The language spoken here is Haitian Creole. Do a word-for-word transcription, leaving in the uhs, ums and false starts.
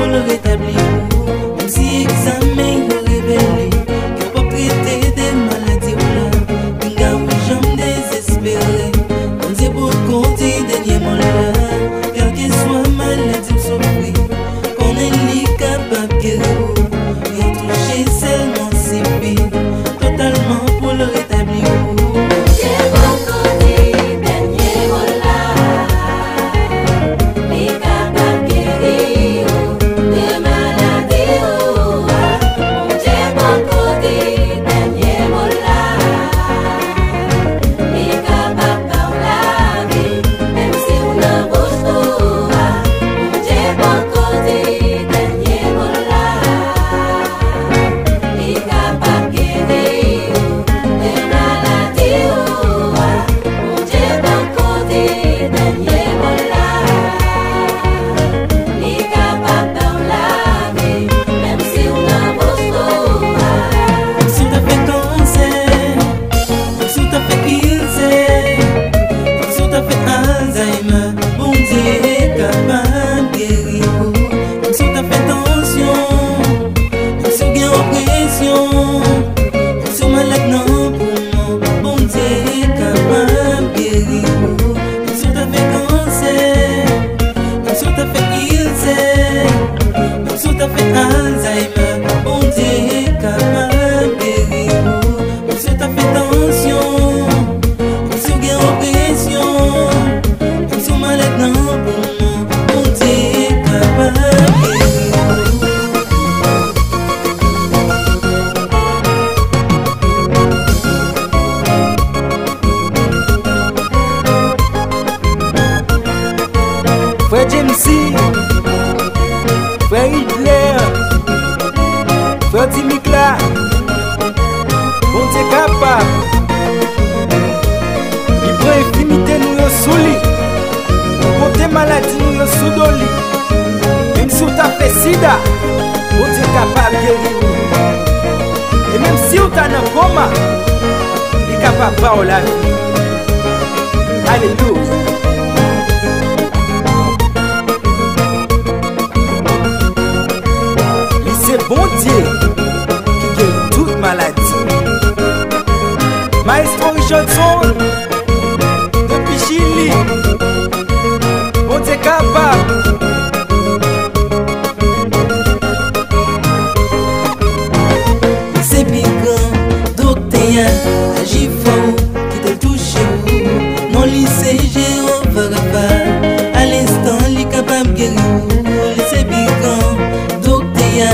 Pou l retabli ou, menm si egzamen yo revele ke w p ap trete de maladi w la, pinga ou janm dezespere. Bondye poko di dènye mo l la, kèlkeswa maladi w soufri, konnen li kapab geri ou. Yon touche sèlman sifi, totalman pou l retabli ou. Bondye poko di dènye mo l la. Li kapab geri ou de maladi ou a. Bondye poko di dènye mo l la. Li kapab ba w lavi, menm si w nan bouch tou a. Bondye poko di dènye mo l la. Li kapab geri ou de maladi ou a. Bondye poko di dènye mo l la. Li kapab ba w lavi, menm si w nan bouch tou a. Menm si w ta fè kansè, menm si w ta fè ilsè, menm si w ta fè Alzheimer, Bondye kapab geri ou. Menm si w ta fè tansyon, menm si w gen opresyon, menm si w malad nan poumon, Bondye kapab geri ou. Menm si w ta fè kansè, menm si w ta fè ilsè, menm si w ta fè Alzheimer, Bondye kapab geri ou. Menm si w ta fè tansyon, menm si w gen opresyon, menm si w malad nan poumon, Bondye kapab geri ou. Frè James, frè Hitler, frè Dimik la, Bondye kapab. Li pran enfimite nou yo sou li. Li pote maladi nou yo sou do li. Menm si w ta fè sida, Bondye kapab geri ou. E menm si w ta nan koma, li kapab ba w lavi. Alelouya. Li se Bondye ki geri tout maladi. Maestro Richardson, depi Chili, Bondye kapab. Li se pi gran doktè a, aji fò ou, kite l touche ou. Non li se Jewova Rafa, alenstan li kapab geri ou. Li se pi gran doktè a,